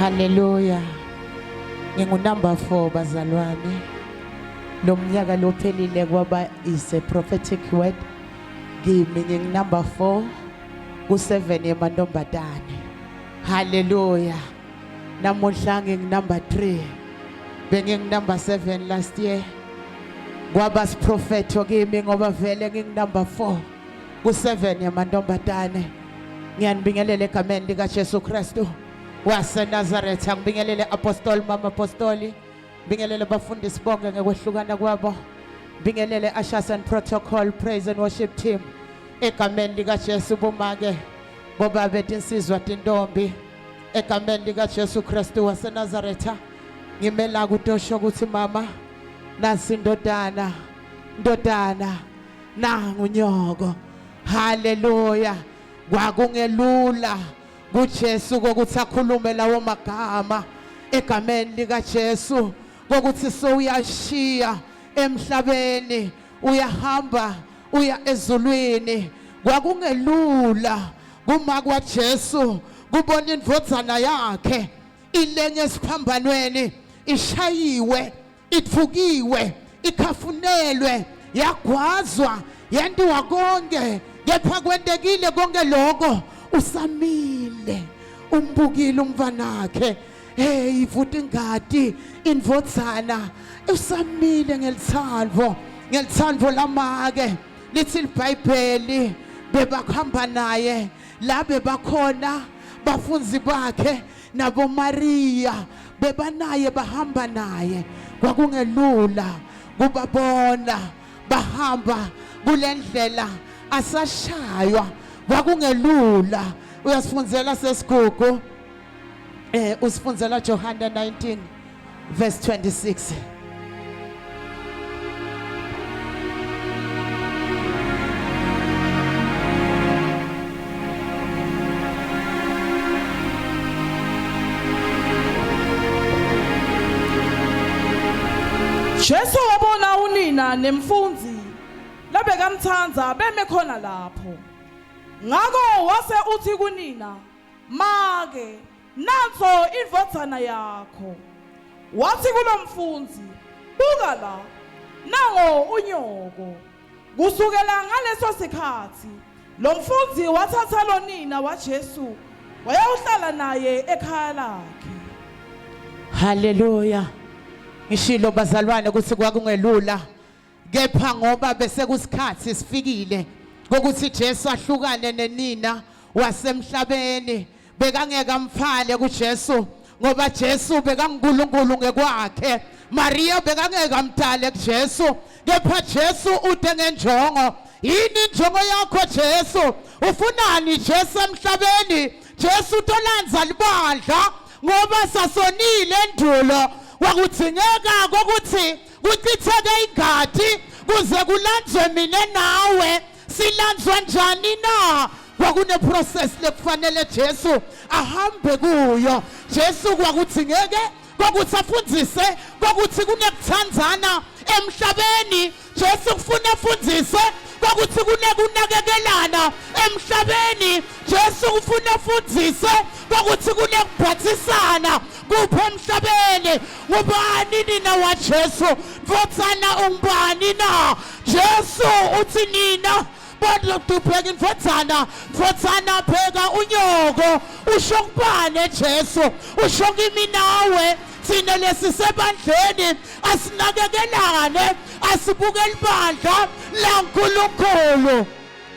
Haleluya. Ngingu number 4 bazalwane. Lo mnyaka lophelile kwaba is a prophetic word kimi ngingu number 4 ku 7 yemantombazane. Haleluya. Namuhla ngingu number 3. Bengingu number 7 last year. Kwaba siprofetho kimi ngoba vele ngingu number 4 ku 7 yemantombazane. Ngiyanibingelela egameni lika Jesu Kristu. waseNazaretha ngibingelele apostoli mama apostoli ngibingelele bafundisi bonke ngekwehlukana kwabo ngibingelele ushers and protocol praise and worship team egameni likaJesu bomake bobabe tinsizwa tintombi egameni likaJesu Kristu waseNazaretha ngimela kutosho ukuthi mama nasi indodana ndodana nangu nyoko haleluya kwakungelula kuJesu kokuthi akhulume lawo magama egameni likaJesu kokuthi sowuyashiya emhlabeni uyahamba uya ezulwini kwakungelula kuma kwaJesu kubona indvodzana yakhe ilenge esiphambanweni ishayiwe ithukiwe ikhafunelwe yagwazwa yentiwa konke kepha kwentekile konke lokho usamile umbukile umfanakhe hey ivuta ingadi indvodzana usamile ngelithandvo ngelithandvo lamake lithi iBhayibheli bebakhamba naye la bebakhona bafunzi bakhe naboMariya bebanaye bahamba naye kwakungelula kubabona bahamba kulendlela asashaywa kwakungelula uyasifundzela sesigugu eh usifundzela Johane 19 verse 26 Jesu wabona unina nemfundzi labekamtsandza beme khona lapho. Ngako wase uthi kunina, Make, nanso indvodzana yakho. Wathi kulomfundzi, Buka la, nango unyoko. Kusukela ngaleso sikhatsi, lo mfundzi watsatsa lonina waJesu wayawuhlala naye ekhaya lakhe. Haleluya. Ngishilo bazalwane ukuthi kwakungelula Kepha ngoba bese kusikhathi sifikile kokuthi Jesu ahlukane nenina wasemhlabeni bekangeke amfale kuJesu ngoba Jesu bekanguNkulunkulu ngekwakhe Maria bekangeke amdale kuJesu kepha Jesu ute ngenjongo yini injongo yakho Jesu ufunani Jesu emhlabeni Jesu utolandza libandla ngoba sasonile endulo kwakudzingeka kokuthi kuchitheke ingadi kuze kulandzwe mina nawe silandzwa njani na kwakune process lekufanele Jesu ahambe kuyo Jesu kwakudzingeke kokuthi afundzise kokuthi kunekuthandzana emhlabeni Jesu kufuna afundzise kokuthi kunekunakekelana emhlabeni Jesu kufuna afundzise kokuthi kunekuphathisana kuphi emhlabeni ngubani nina waJesu ndvodzana ungubani na Jesu uthi nina Bodla bheka indvodzana ndvodzana bheka unyoko usho kubane Jesu usho kimi nawe thina lesisebandleni asinakekelane asibuke libandla laNkulunkulu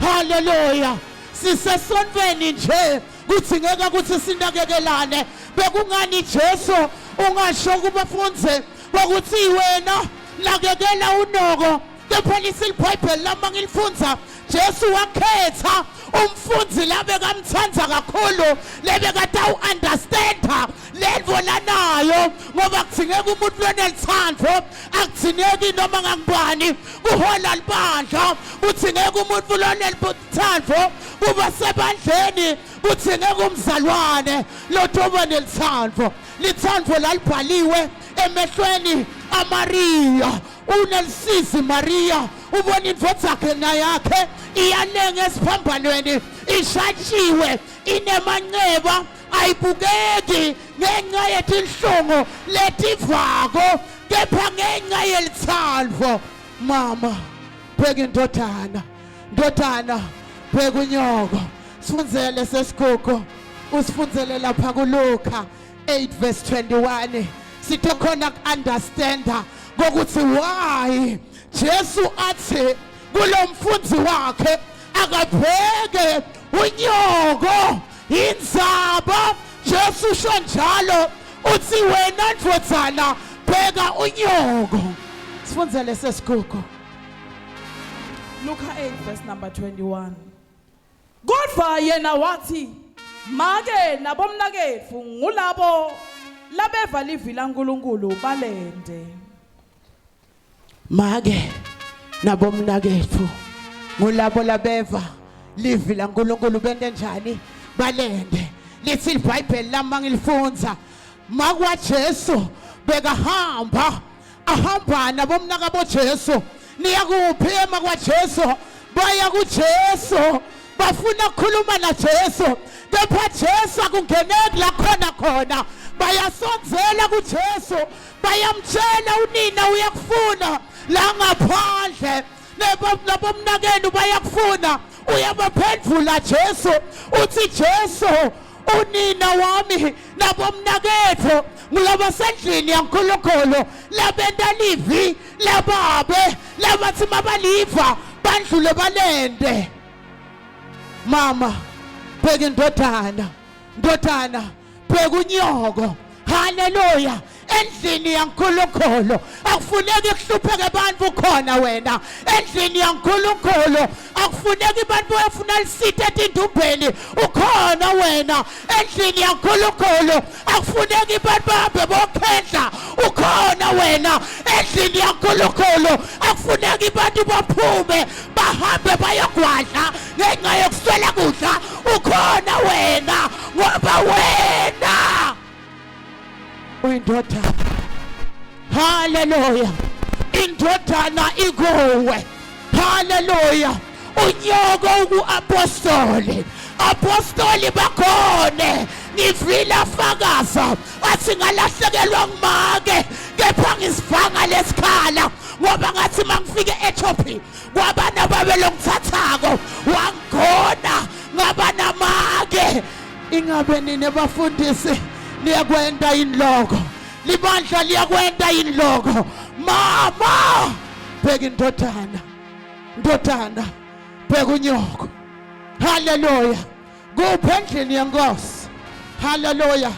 haleluya sisesontweni nje kudzingeka ukuthi sinakekelane bekungani Jesu ungasho kubafunzi ukuthi wena nakekela unoko kepha lisi libhayibheli lami ngilifundza Jesu wakhetha umfundzi labekamtsandza kakhulu lebekatawu-understanda lentfo lanayo ngoba kudzingeka umuntu lonelitsandvo akudzingeki noma ngangubani kuhola libandla kudzingeka umuntu lonelitsandvo kuba sebandleni kudzingeka umzalwane lotoba nelitsandvo litsandvo lalibhaliwe emehlweni aMariya unelisizi Maria ubona indvodzakhe nayakhe iyalenga esiphambanweni ishatshiwe inemanxeba ayibukeki ngenxa ngenxa yetinhlungu letivako kepha ngenxa yelitsandvo mama bheka indodana ndodana bheka unyoko sifundzele sesigugu usifundzele lapha kuLuka 8 verse 21 sithe khona ku-understanda kokuthi why Jesu athi kulomfundzi wakhe akabheke unyoko indzaba Jesu usho njalo uthi wena ndvodzana bheka unyoko sifundzele sesigugu Luka 8 verse number 21 Kodwa yena wathi make nabomnaketfu ngulabo labeva livi laNkulunkulu balende Make nabomnaketfu ngulabo labeva livi laNkulunkulu bente njani balende lithi iBhayibheli lami ngilifundza makwa Jesu bekahamba ahamba nabomnaka boJesu niyakuphi ema kwaJesu baya kuJesu bafuna ukukhuluma naJesu kepha Jesu akungeneki la khona khona bayasondzela kuJesu bayamtshela unina uyakufuna la ngaphandle nabomnakenu bayakufuna uyabaphendvula Jesu uthi Jesu unina wami nabomnakethu ngulabasendlini yaNkulunkulu labenta livi lababe labathi mabaliva bandlule balende mama bheka indodana ndodana bheka unyoko haleluya endlini yaNkulunkulu akufuneki kuhlupheke abantu khona wena endlini yaNkulunkulu akufuneki abantu efuna lisithe etindumbeni ukhona wena endlini yaNkulunkulu akufuneki abantu bahambe bokhendla ukhona wena endlini yaNkulunkulu akufuneki abantu baphume bahambe bayogwadla ngenxa yokuswela kudla ukhona wena ngoba wena uyindodana haleluya indodana ikuwe haleluya unyoko uku-apostoli apostoli bakhone ngivile afakaza athi ngalahlekelwa ngumake kepha ngisivanga lesikhala ngoba ngathi mangifike e-Ethiopia kwaba nababe longithathako wangigona ngaba namake ingabe nine bafundisi niyakwenta yini lokho libandla liyakwenta yini lokho mama bheka indodana ndodana bheka unyoko haleluya kuphi endlini yenkosi haleluya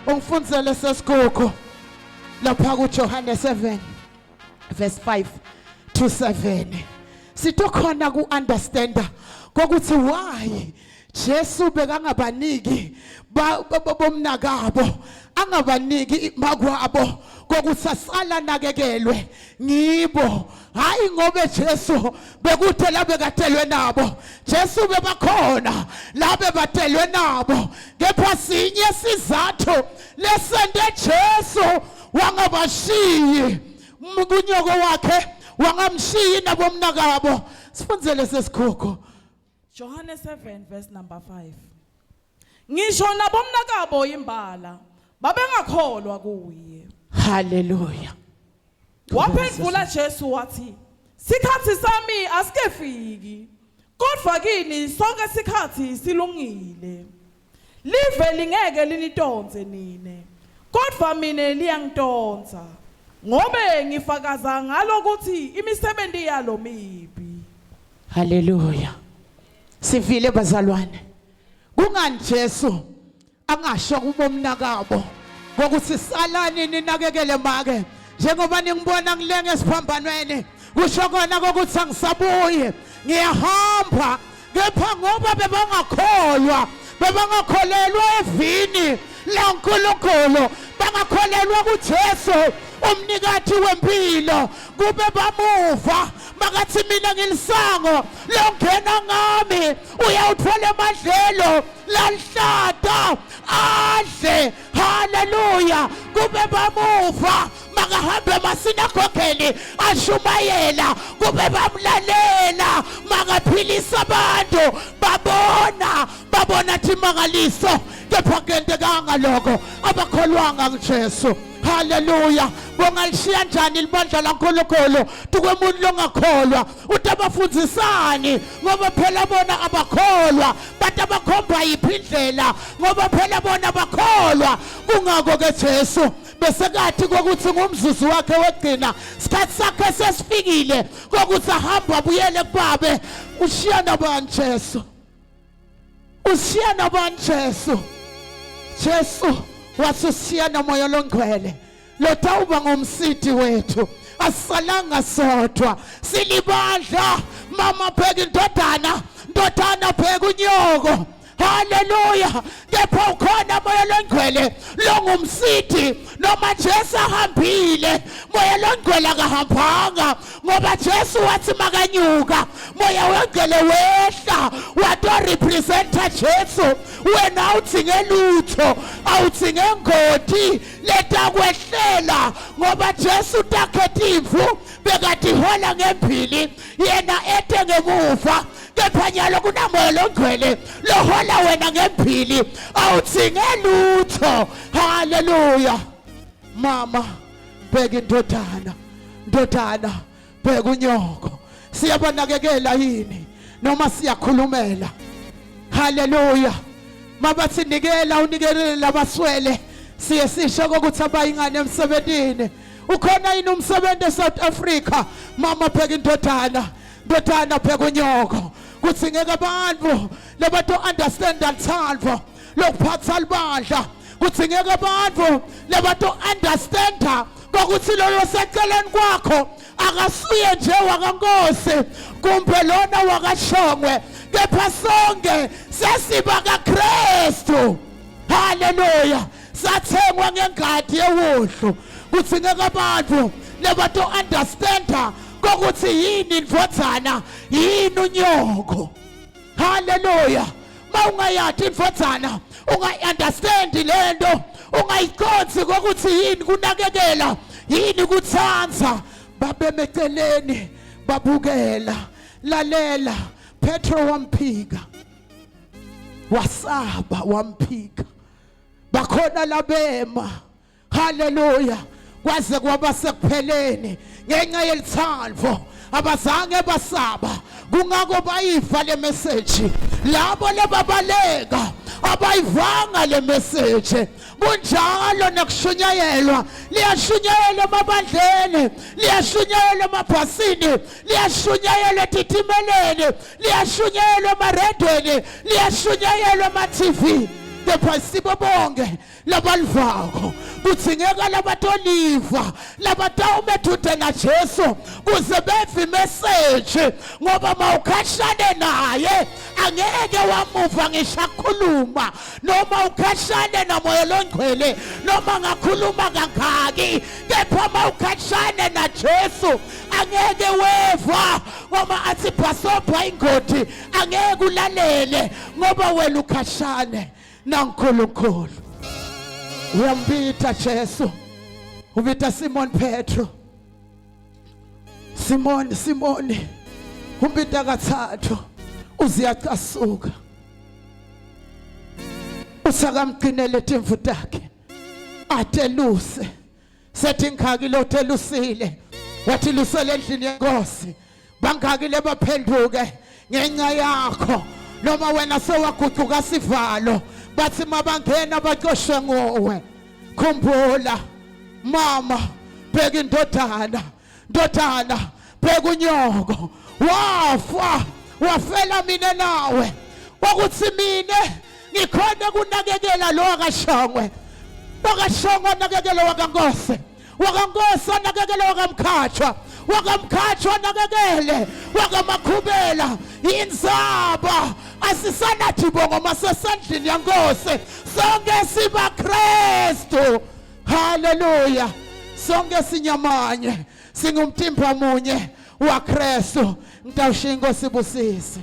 ungifundzele sesigugu lapha kuJohane 7 verse 5 to 7 sitokhona ku-understanda kokuthi why Jesu bekangabaniki bomnakabo angabaniki makwabo kokuthi asala nakekelwe ngibo hayi ngobe Jesu bekuthe la bekatelwe nabo Jesu bebakhona la bebatelwe nabo kepha sinye sizathu lesente Jesu wangabashiyi kunyoko wakhe wangamshiyi nabomnakabo sifundzele sesikhokho Johane 7 verse number 5 Ngisho nabomnakabo imbala babengakholwa kuye Haleluya Waphendvula Jesu wathi Sikhathi sami asikefiki kodwa kini sonke sikhathi silungile Live lingeke linitonze nine, kodvwa mine liyangitonza, ngobe ngifakaza ngalo kutsi imisebenti yalo mibi. Haleluya. Sivile bazalwane. Kungani Jesu angasho kubomnakabo ngokuthi salani ninakekele make njengoba ningibona ngilenge esiphambanweni kusho kona kokuthi angisabuyi ngiyahamba kepha ngoba bebangakholwa bebangakholelwa evini laNkulunkulu bangakholelwa kuJesu umnikati wempilo kube bamuva makathi mina ngilisango longena ngami uyawuthola emadlelo lalihlata adle haleluya kube bamuva makahambe emasinagogeni ashumayela kube bamlalela makaphilisa abantu babona babona thimangaliso Kepha kuyentekanga lokho, abakholwanga kuJesu. Haleluya! Bongalishiya njani libandla laNkulunkulu tukwemuntu longakholwa? Utabafundzisani? Ngoba phela bona abakholwa. Batabakhomba yiphi indlela? Ngoba phela bona bakholwa. Kungako ke Jesu besekathi kokuthi ngumzuzu wakhe wegcina, sikhathi sakhe sesifikile kokuthi ahambe abuyele kubabe. Ushiya nabani Jesu? Ushiya nabani Jesu? Jesu wasushiya nomoya longcwele lotawuba ngumsiti wethu. Asisalanga sodwa, silibandla. Mama bheka indodana, ndodana bheka unyoko. Haleluya! Kepha ukhona moya longcwele longumsiti. Noma Jesu ahambile, moya longcwele akahambanga, ngoba Jesu wathi makanyuka moya wengcwele wehla wato representa Jesu. Wena awuthi ngelutho, awuthi ngengoti letakwehlela, ngoba Jesu takhe timvu bekatihola ngembili, yena ete ngemuva. Kepha nyalo kunamoya longcwele lohola wena ngembili, awuthi ngelutho. Haleluya! Mama bheka indodana, ndodana bheka unyoko. Siyabanakekela yini noma siyakhulumela? Haleluya! Mabathi nikela, unikelele labaswele, siye sisho ukuthi abayingane emsebenzini. Ukhona yini umsebenzi eSouth Africa? Mama bheka indodana, ndodana bheka unyoko. Kuthi ngeke abantu labato understand alithando lokuphatha libandla, kuthi ngeke abantu labato understand kokuthi loyo seceleni kwakho akasuye nje wakaNkosi kumbe lona wakashongwe, kepha sonke sesiba kaKristu. Haleluya! Sathengwa ngengadi yewundlu. Kuthi ngeke abantu lebato understanda kokuthi yini indvodzana, yini unyoko. Haleluya! Mawungayati indvodzana, ungayi-understand lento, ungayiconsi kokuthi yini kunakekela, yini kutsanza. Babemeceleni babukela. Lalela, Petro wamphika, wasaba, wamphika. Bakhona labema. Haleluya! Kwaze kwaba sekupheleni ngenxa yelithandvo abazange basaba. Kungako bayiva le message. Labo lebabaleka abayivanga le message. Kunjalo nekushunyayelwa, liyashunyayelwa emabandleni, liyashunyayelwa emabhasini, liyashunyayelwa etitimeleni, liyashunyayelwa emaredweni, liyashunyayelwa ema-TV, kepha sibo bonke labalivako. Kudzingeka labatoliva, labatawumedude naJesu kuze beve imeseji, ngoba mawukhashane naye angeke wamuva ngisho akhuluma, noma ukhashane namoya longcwele, noma ngakhuluma kangaki, kepha mawukhashane naJesu angeke weva, ngoba athi bhasobha ingodi angeke ulalele, ngoba wena ukhashane naNkulunkulu. Uyambita Jesu, ubita Simon Petro. Simon, Simoni, umbita kathathu, uziyacasuka. Usakamgcinele timvu takhe ateluse. Sethi ngikhaki lotelusile, wathi lusele endlini yenkosi. Bangaki lebaphenduke ngenxa yakho? Noma wena sewagucuka sivalo, bathi mabangena bacoshwe nguwe. Khumbula mama, bheka indodana, ndodana bheka unyoko. Wafa, wafela mina nawe, ukuthi mina ngikhona kunakekela lo akashongwe, wakashongwe anakekele wakankosi, wakankosi anakekele wakamkhatshwa, wakamkhatshwa anakekele wakamakhubela. Inzaba asisanathi bongo masesandlini yankosi, sonke siba Kristu. Haleluya! Sonke sinyamanye, singumtimba munye waKristu. Ngitawushiya, inkosi ibusise.